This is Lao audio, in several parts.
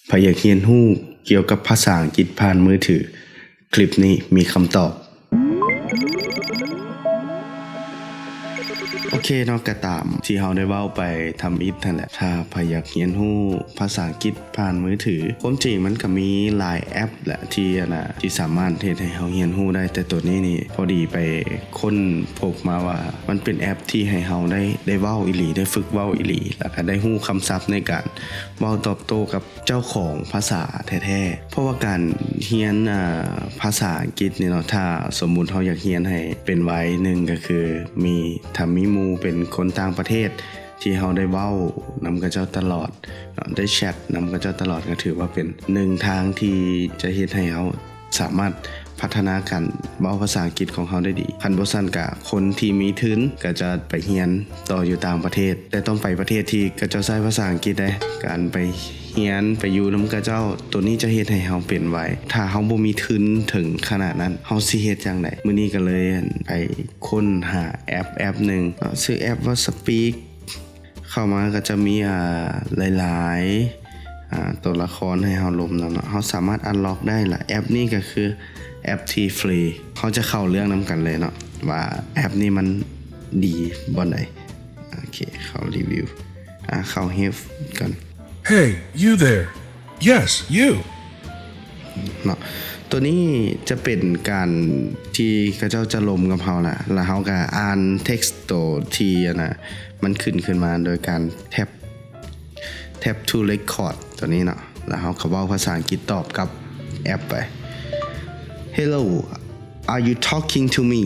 ໃຜຢາກຮຽນຮູ້ກ່ຽວກັບພາສາອັງກິດຜ່ານມືຖື? ຄລິບນີ້ມີຄຳຕອບ. ໂອເຄເນາະ, ກໍຕາມທີ່ເຮົາໄດ້ເວົ້າໄປທຳອິດຫັ້ນແຫຼະ, ຖ້າໃຜຢາກຮຽນຮູ້ພາສາອັງກິດຜ່ານມືຖື, ຄວາມຈິງມັນກໍມີຫຼາຍແອັບແຫຼະທີ່ ອັນນ່າ ທີ່ສາມາດເຮັດໃຫ້ເຮົາຮຽນຮູ້ໄດ້, ແຕ່ໂຕນີ້ນີ້ພໍດີໄປຄົ້ນພົບມາວ່າ ມັນເປັນແອັບທີ່ໃຫ້ເຮົາໄດ້ ໄດ້ເວົ້າອີ່ຫຼີ, ໄດ້ຝຶກເວົ້າອີ່ຫຼີ, ແລ້ວກໍໄດ້ຮູ້ຄຳສັບໃນການເວົ້າຕອບໂຕ້ກັບ ເຈົ້າຂອງພາສາແທ້ໆ. ເພາະວ່າການຮຽນ ອ່າ ພາສາອັງກິດນີ້ເນາະ, ຖ້າສົມມຸດເຮົາຢາກຮຽນໃຫ້ເປັນໄວ, ໜຶ່ງກໍຄືມີ ຖ້າມີໝູ່ເປັນຄົນຕ່າງປະເທດທີ່ເຮົາໄດ້ເວົ້ານຳເຂົາເຈົ້າຕະຫຼອດເນາະ, ໄດ້ແຊັດນຳເຂົາເຈົ້າຕະຫຼອດ, ກໍຖືວ່າເປັນໜຶ່ງທາງທີ່ຈະເຮັດໃຫ້ເຮົາ ສາມາດພັດທະນາການເວົ້າພາສາອັງກິດຂອງເຮົາໄດ້ດີ. ຄັນບໍ່ຊັ້ນກະຄົນທີ່ມີທຶນກະຈະໄປຮຽນຕໍ່ຢູ່ຕ່າງປະເທດ, ແຕ່ຕ້ອງໄປປະເທດທີ່ເຂົາເຈົ້າໃຊ້ພາສາອັງກິດເດ້. ການໄປຮຽນ ໄປຢູ່ນຳເຂົາເຈົ້າ, ໂຕນີ້ຈະເຮັດໃຫ້ເຮົາເປັນໄວ. ຖ້າເຮົາບໍ່ມີທຶນເຖິງຂະໜາດນັ້ນ, ເຮົາຊິເຮັດຈັ່ງໃດ? ມື້ນີ້ກໍເລີຍໄປຄົ້ນຫາແອັບແອັບໜຶ່ງເນາະ, ຊື່ແອັບວ່າ Speak. ເຂົ້າມາກໍຈະມີ ອ່າ ຫຼາຍໆ ອ່າ ຕົວລະຄອນໃຫ້ເຮົາລົມນຳເນາະ, ເຮົາສາມາດອັນລັອກໄດ້ລະ. ແອັບນີ້ກໍຄືແອັບທີ່ຟຣີ, ເຮົາຈະເຂົ້າເລື່ອງນຳກັນເລີຍເນາະ ວ່າແອັບນີ້ມັນດີບ່ອນໃດ. ໂອເຄ ເຂົ້າຣີວິວ ອ່າ ເຂົ້າເຮບກ່ອນ. Hey, you there. Yes, you. ເນາະ, ໂຕນີ້ຈະເປັນການທີ່ເຂົາເຈົ້າຈະລົມກັບເຮົາລະ, ລະເຮົາກໍອ່ານເທັກໂຕທີ່ ອັນນ່າ ມັນຂຶ້ນຂຶ້ນມາໂດຍການແທັບ Tap to record ໂຕນີ້ເນາະ, ລະເຮົາກໍເວົ້າພາສາອັງກິດຕອບກັບແອັບໄປ. Hello, are you talking to me?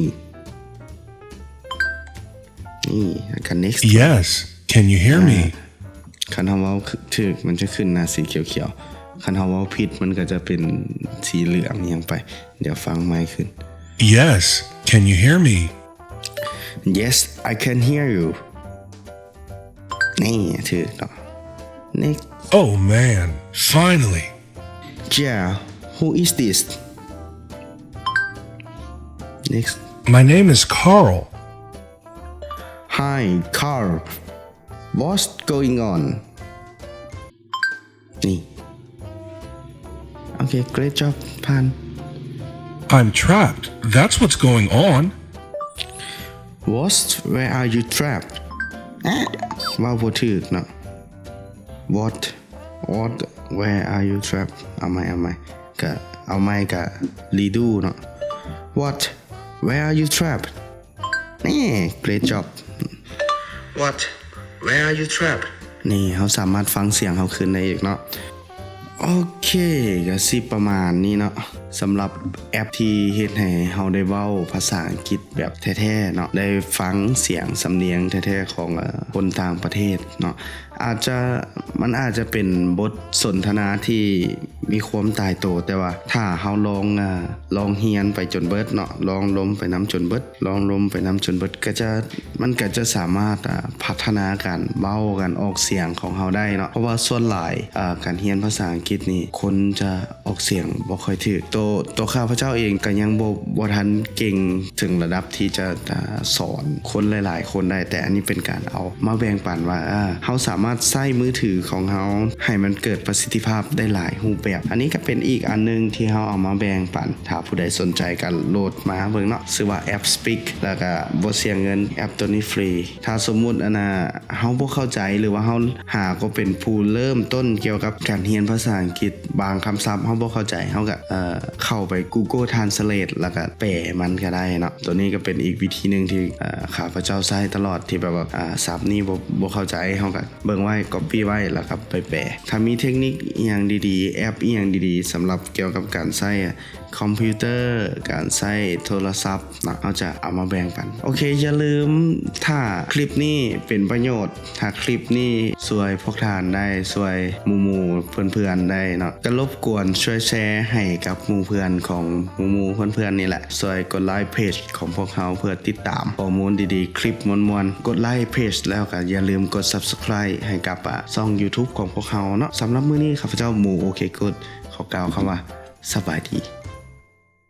ນີ້ ແລ້ວກໍ next. Yes, can you hear me? ອ່າ ຄັນເຮົາເວົ້າຖືກ ມັນຈະຂຶ້ນໜ້າສີຂຽວໆ, ຄັນເຮົາເວົ້າຜິດ ມັນກໍຈະເປັນສີເຫຼືອງຫຍັງໄປ. ດຽວຟັງໃໝ່ຂຶ້ນ. Yes, can you hear me? Yes, I can hear you. ນີ້ ຖືກເນາະ. Next. Oh man, finally. Yeah, who is this? Next. My name is Carl. Hi, Carl. What's going on? ນີ້. Okay, great job. ຜ່ານ. I'm trapped. That's what's going on. What? Where are you trapped? ເອະ ເວົ້າບໍ່ຖືກເນາະ. What? What? Where are you trapped? ເອົາໃໝ່ ເອົາໃໝ່ ກະເອົາໃໝ່ ກະ redo ເນາະ. What? Where are you trapped? ນີ້ great job. What? Where are you trapped? ນີ້ ເຮົາສາມາດຟັງສຽງເຮົາຄືນໄດ້ອີກເນາະ. ໂອເຄ ກະຊິປະມານນີ້ເນາະ ສຳລັບແອັບທີ່ເຮັດໃຫ້ເຮົາໄດ້ເວົ້າພາສາອັງກິດແບບແທ້ໆເນາະ, ໄດ້ຟັງສຽງສຳນຽງແທ້ໆຂອງ ເອີ ຄົນຕ່າງປະເທດເນາະ. ອາດຈະ ມັນອາດຈະເປັນບົດສົນທະນາທີ່ມີຄວາມຕາຍໂຕ, ແຕ່ວ່າຖ້າເຮົາລອງ ອາ ລອງຮຽນໄປຈົນເບິດເນາະ, ລອງລົມໄປນຳຈົນເບິດ, ລອງລົມໄປນຳຈົນເບິດ ກໍຈະ ມັນກໍຈະສາມາດ ອາ ພັດທະນາການເວົ້າ ການອອກສຽງຂອງເຮົາໄດ້ເນາະ. ເພາະວ່າສ່ວນຫຼາຍ ອາ ການຮຽນພາສາອັງກິດນີ້ ຄົນຈະອອກສຽງບໍ່ຄ່ອຍຖືກ. ໂຕ ໂຕຂ້າພະເຈົ້າເອງກໍຍັງບໍ່ ບໍ່ທັນເກັ່ງເຖິງລະດັບທີ່ຈະ ອາ ສອນຄົນຫຼາຍໆຄົນໄດ້, ແຕ່ອັນນີ້ເປັນການເອົາມາແບ່ງປັນວ່າ ອາ ເຮົາສາມາດໃຊ້ມືຖືຂອງເຮົາໃຫ້ມັນເກີດປະສິດທິພາບໄດ້ຫຼາຍຮູບແບບ. ອັນນີ້ກໍເປັນອີກອັນໜຶ່ງທີ່ເຮົາເອົາມາແບ່ງປັນ. ຖ້າຜູ້ໃດສົນໃຈກໍໂຫຼດມາເບິ່ງເນາະ, ຊື່ວ່າແອັບ Speak ແລ້ວກໍບໍ່ເສຍເງິນ, ແອັບໂຕນີ້ຟຣີ. ຖ້າສົມມຸດ ອັນນ່າ ເຮົາບໍ່ເຂົ້າໃຈ ຫຼືວ່າເຮົາຫາກໍເປັນຜູ້ເລີ່ມຕົ້ນກ່ຽວກັບການຮຽນພາສາອັງກິດ, ບາງຄຳສັບເຮົາບໍ່ເຂົ້າໃຈ ເຮົາກໍ ເອີ ເຂົ້າໄປ Google Translate ແລ້ວກໍແປມັນກໍໄດ້ເນາະ. ໂຕນີ້ກໍເປັນອີກວິທີໜຶ່ງທີ່ ເອີ ຂ້າພະເຈົ້າໃຊ້ຕະຫຼອດ, ທີ່ແບບວ່າ ອາ ສັບນີ້ບໍ່ ບໍ່ເຂົ້າໃຈ ເຮົາກໍເບິ່ງໄວ້ copy ໄວ້ ແລ້ວກໍໄປແປ. ຖ້າມີເທັກນິກອີ່ຫຍັງດີໆ ແອັບອີ່ຫຍັງດີໆ ສຳລັບກ່ຽວກັບການໃຊ້ ຄອມພິວເຕີ, ການໃຊ້ໂທລະສັບເນາະ, ເຮົາຈະເອົາມາແບ່ງປັນ. ໂອເຄ, ຢ່າລືມ, ຖ້າຄລິບນີ້ເປັນປະໂຫຍດ, ຖ້າຄລິບນີ້ຊ່ວຍພວກທ່ານໄດ້, ຊ່ວຍໝູ່ໆເພື່ອນໆໄດ້ເນາະ, ກໍລົບກວນຊ່ວຍແຊໃຫ້ກັບໝູ່ເພື່ອນຂອງໝູ່ໆເພື່ອນໆນີ້ແຫຼະ. ຊ່ວຍກົດໄລເພຈຂອງພວກເຮົາເພື່ອຕິດຕາມຂໍ້ມູນດີໆ, ຄລິບມ່ວນໆ. ກົດໄລເພຈແລ້ວກໍຢ່າລືມກົດ Subscribe ໃຫ້ກັບ ອາ ຊ່ອງ YouTube ຂອງພວກເຮົາເນາະ. ສຳລັບມື້ນີ້ ຂ້າພະເຈົ້າ ໝູ່ ໂອເຄ ກຸດ ຂໍກ່າວຄຳວ່າ ສະບາຍດີ.